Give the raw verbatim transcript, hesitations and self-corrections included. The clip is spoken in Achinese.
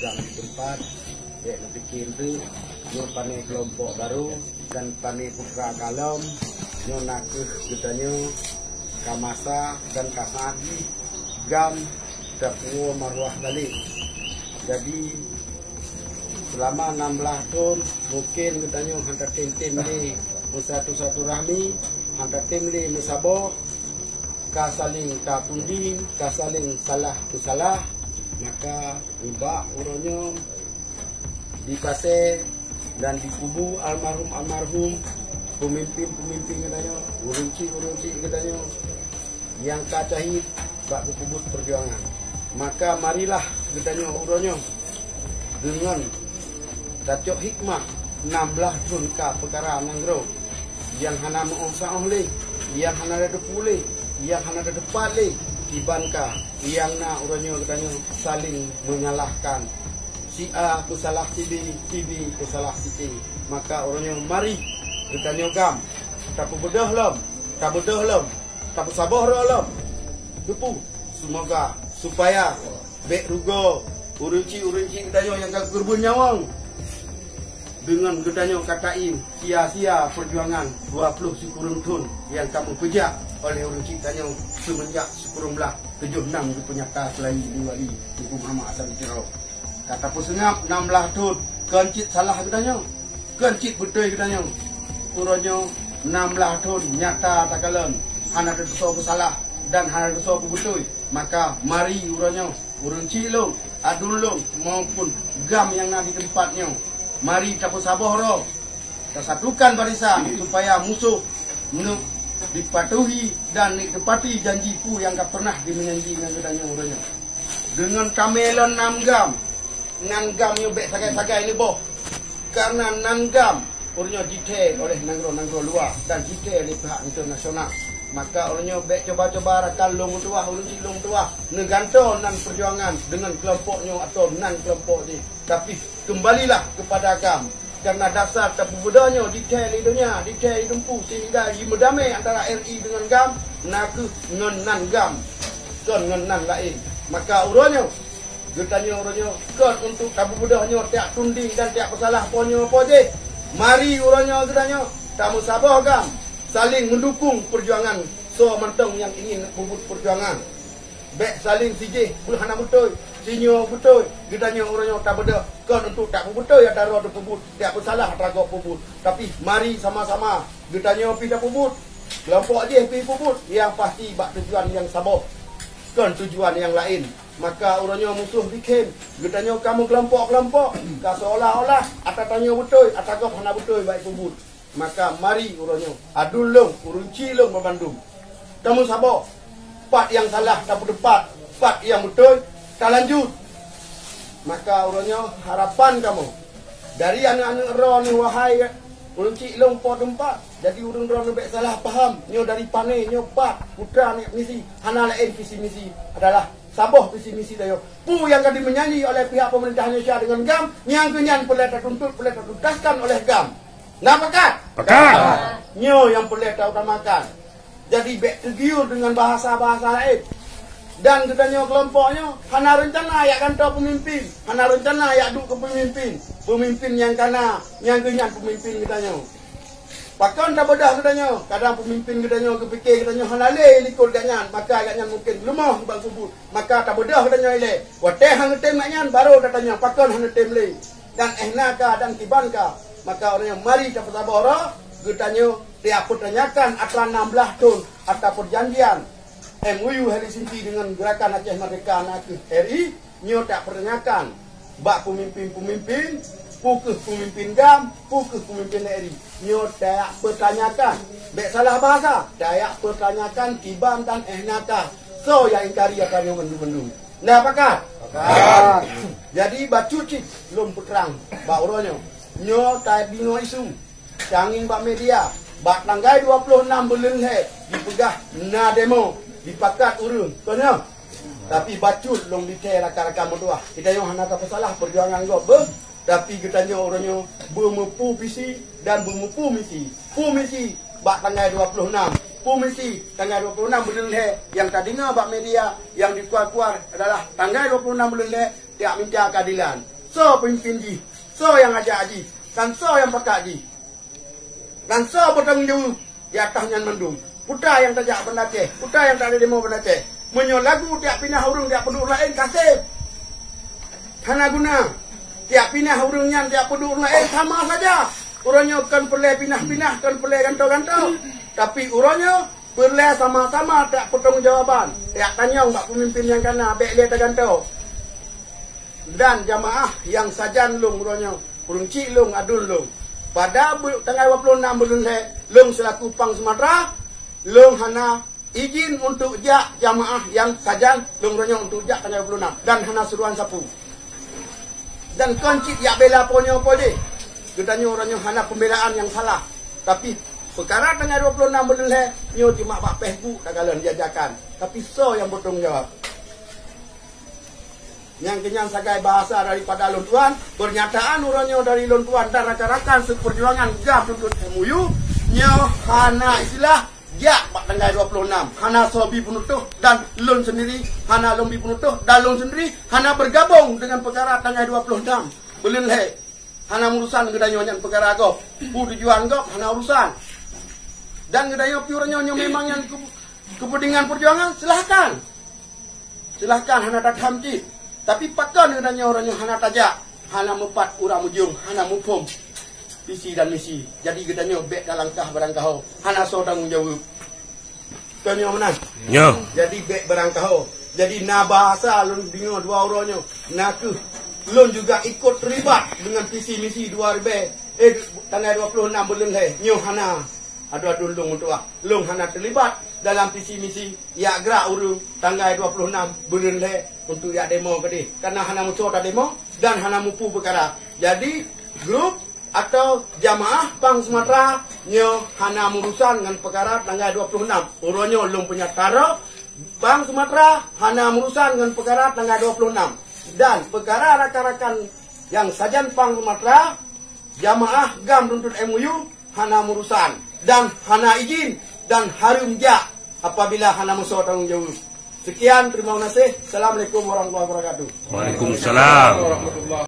Lam teumpat, bék neupike teuk, nyoe pané keulompok barô dan pané putra kalon, nyoe nakeuh geutanyoe ka masa dan ka saát jih GAM tapuwoe maruah balek. Jadi, seulama nam blaih thon, mungken geutanyoe hana tatem-tem lé meusatu-satu rahmi, hana tatem lé meusaboh, ka saléng tatunding, ka saléng salah peusalah, maka nibak uroe nyoe di pasé dan di kubu almarhum-almarhum, peumimpin-peumimpin geutanyoe, ureuëng chik-ureuëng chik geutanyoe nyang ka syahid bak geupeubuet peujuangan. Maka marilah geutanyoe uroe nyoe deungon tacok hikmah, nam blaih thon ka peukara nanggroe nyang hana meuoh saoh lé, nyang hana tateupeue lé, nyang hana tateupat lé, kiban ka nyang na uroe nyoe geutanyoe saléng meunyalahkan. Si A peusalah si B, si B peusalah si C. Maka uroe nyoe mari geutanyoe GAM tapeubeudoh lom, tabeudôh lom, tapeusaboh droe lom. Teupeu, seumoga supaya bék rugoe ureuëng chik-ureuëng chik geutanyoe nyang ka geukheun nyawöng deungon geutanyoe ka taéh sia-sia peujuangan dua ploh sikureueng thon nyang ka meupeujak oleh ureuëng chik tanyoe seumeunjak sikureueng blaih tujoh nam geupeunyata seulai di wali Teungku Muhammad Hasan Tiro. Ka tapeuseungab nam blaih thon, kon cit salah geutanyoe, kon cit beutôi geutanyoe. Uroe nyoe nam blaih thon nyata takalon hana teusoe peusalah dan hana teusoe peubeutôi. Maka mari uroe nyoe ureuëng chik lôn, aduen lôn maupun GAM nyang na di teumpat nyoe, mari tapeusaboh droe, tasatukan barisan supaya musoh neuk dipatuhi dan neuk teupati janji peue nyang ka peureunah dimeujanji ngon geutanyoe uroe nyoe. Deungon tamé lôn nam GAM, nan GAM nyoe bék sagai-sagai neuboh, kareuna nan GAM uroe nyoe jithèe oleh nanggroe-nanggroe luwa dan jithèe lé pihak internasional. Maka uroe nyoe bék cuba-cuba rakan lôn meutuwah, ureuëng chik lôn meutuwah neugantoe nan peujuangan deungon keulompok nyoe atawa nan keulompok jih. Tapi, keumbalilah keupada GAM. Kareuna dasar tapeubeudoh nyoe jithèe lé donya, jithèe lé teungku, sehingga jimeudamé antara R I deungon GAM, nakeuh ngon nan GAM, kon ngon nan laén. Maka uroe nyoe, geutanyoe uroe nyoe kon untuk tapeubeudoh nyoe tiak tunding dan tiak peusalah po nyoe po jih. Mari uroe nyoe geutanyoe tameusaboh GAM, saléng meudukong peujuangan soe mantong nyang ingin peubuet peujuangan. Bék saléng sijih beuh hana beutôi, sinyoe beutôi. Geutanyoe uroe nyoe tabeudôh kon untuk tak peubeutôi atra droe peubuet, tak peusalah atra gob peubuet. Tapi mari sama-sama geutanyoe pih tapeubuet, keulompok jih pih peubuet, nyang pasti bak tujuan nyang saboh, kon tujuan nyang laén. Maka uroe nyoe musoh bikhen geutanyoe ka meukeulompok-keulompok, ka seolah-olah atra tanyoe beutôi, atra gob hana beutôi bak peubuet. Maka mari uroe nyoe, aduen lôn, ureuëng chik lôn banmandum, tameusaboh. Pat nyang salah tapeuteupat, pat nyang beutôi talanjut. Maka uroe nyoe harapan kamoe dari aneuëk-aneuëk droe nyoe, wahai ureuëng chik lôn po teumpat. Jadi ureuëng droe nyoe bék salah paham, nyoe dari pané, nyoe pat putra nyoe misi, hana laén visi misi adalah saboh visi misi tanyoe. Peue nyang ka dimeujanji oleh pihak pemerintah Indonesia deungon GAM, nyang keu nyan peureulée tatuntut, peureulée tatuntaskan oleh GAM. Na pakat? Pakat. Nyoe nyang peureulée tautamakan. Jadi bék teugiur deungon bahasa-bahasa laén. Dan geutanyoe keulompok nyoe hana reuncana jak gantoe peumimpin, hana reuncana jak duek keu peumimpin. Peumimpin nyang ka na, nyang keu nyan peumimpin geutanyoe. Pakon tabeudôh geutanyoe? Kadang peumimpin geutanyoe geupike geutanyoe hana lé likot gobnyan, maka gobnyan mungken leumoh bak peubuet. Maka tabeudôh geutanyoe ilée. Watée han geutem gobnyan, barô tatanyong pakon han geutem lé. Dan éh na ka dan kiban ka. Maka uroe nyoe mari tapeusaboh droe, geutanyoe tapeutanyakan atra nam blaih thon atra peujanjian M O U Helsinki deungon Gerakan Aceh Merdeka nakeuh R I, nyoe tapeutanyakan bak peumimpin-peumimpin, peu kheueh peumimpin GAM, peu kheueh peumimpin R I. Nyoe tapeutanyakan, bék salah bahasa, tapeutanyakan kiban dan éh na ka soe nyang ingkari atra nyoe mandum-mandum. Na pakat? Pakat. Jadi bacut cit lôn peutrang bak uroe nyoe. Nyoe tadeungoe isu tangieng bak media, bak tanggai dua ploh nam buleuen lhée jipeugah na demo dipakat ureuëng. Kon nyoe? Tapi bacut lôn detail rakan-rakan meutuwah. Geutanyoe hana tapeusalah peujuangan gob beuh, tapi geutanyoe uroe nyoe beumeupu visi dan beumeupu misi. Pu misi bak tanggai dua ploh nam. Pu misi tanggai dua ploh nam buleuen lhée nyang tadeungoe bak media nyang dikuar-kuar adalah tanggai dua ploh nam buleuen lhée Jak minta keadilan. Soe pemimpin jih? Soe nyang ajak jih? Dan soe nyang pakat jih? Dan soe bertanggung jawab di atas nyan mandum? Peue nyang tajak Banda Aceh? Peue nyang tajak demo Banda Aceh? Meunyoe lagu tiak pinah ureuëng tiak peuduek ureuëng laén kaseb, hana guna. Tiak pinah ureuëng nyan tiak peuduek ureuëng laén sama saja. Uroe nyoe kon peureulée pinah-pinah, kon peureulée gantoe-gantoe. Tapi uroe nyoe peureulée sama-sama tiak peutanggung jawaban, tiak tanyong bak pemimpin nyang kana, bék lé tagantoe. Dan jamaah nyang sajan lôn uroe nyoe, ureuëng chik lôn, aduen lôn. Pada bu-, tanggai dua puluh enam buleuen lhée, lôn selaku Pang Sumatra, lôn hana izin untuk jak jamaah nyang sajan lôn uroe nyoe untuk jak tanggai dua puluh enam dan hana seruan sapeue. Dan kon cit jak bela po nyoe po jih. Geutanyoe uroe nyoe hana pembelaan nyang salah. Tapi peukara tanggai dua puluh enam buleuen lhée nyoe cuma bak Facebook takalon diajarkan. Tapi soe nyang bertanggung jawab? Nyang keunyan sagai bahasa daripada lôn tuan, pernyataan uroe nyoe dari lôn tuan dan rakan-rakan seperjuangan GAM tuntut M O U, nyoe hana istilah jak bak tanggai dua puluh enam, hana soe bi peunutôh dan lôn sendiri hana lôn bi peunutôh dan lôn sendiri hana bergabung dengan peukara tanggai dua puluh enam buleuen lhée. Hana meurusan geutanyoe nyan peukara gob. Peue tujuan gob hana urusan. Dan geutanyoe piôh uroe nyoe memang nyan keu-, keupeuntengan perjuangan, silahkan. Silahkan hana tatham cit. Tapi pakon geutanyoe uroe nyoe hana tajak, hana mupat uram ujong, hana muphom visi dan misi. Jadi geutanyoe bék talangkah barangkaho, hana soe tanggong jaweueb. Tanyoe meunan. Nyoe. Jadi bék barangkaho. Jadi na bahasa lôn deungoe dua uroe nyoe, na kheueh lôn juga ikut terlibat dengan visi misi dua ribée, eh, tanggai dua puluh enam buleuen lhée. Nyoe hana. Aduh-aduh lôn meutuah. Lôn hana terlibat dalam visi misi yak gerak ureuëng tanggai dua puluh enam buleuen lhée untuk yak demo keudeh. Karena hana musoh tademo dan hana mupu peukara. Jadi, grup atau jamaah Pang Sumatra nyoe hana meurusan ngon peukara tanggai dua puluh enam. Uroe nyoe lôn peunyataroe, Pang Sumatra hana meurusan ngon peukara tanggai dua puluh enam. Dan peukara rakan-rakan nyang sajan Pang Sumatra, jamaah GAM tuntut M O U hana meurusan dan hana izin dan hareuem jak apabila hana musoh tanggong jaweueb. Sekian, terima kasih. Assalamualaikum warahmatullahi wabarakatuh. Waalaikumsalam.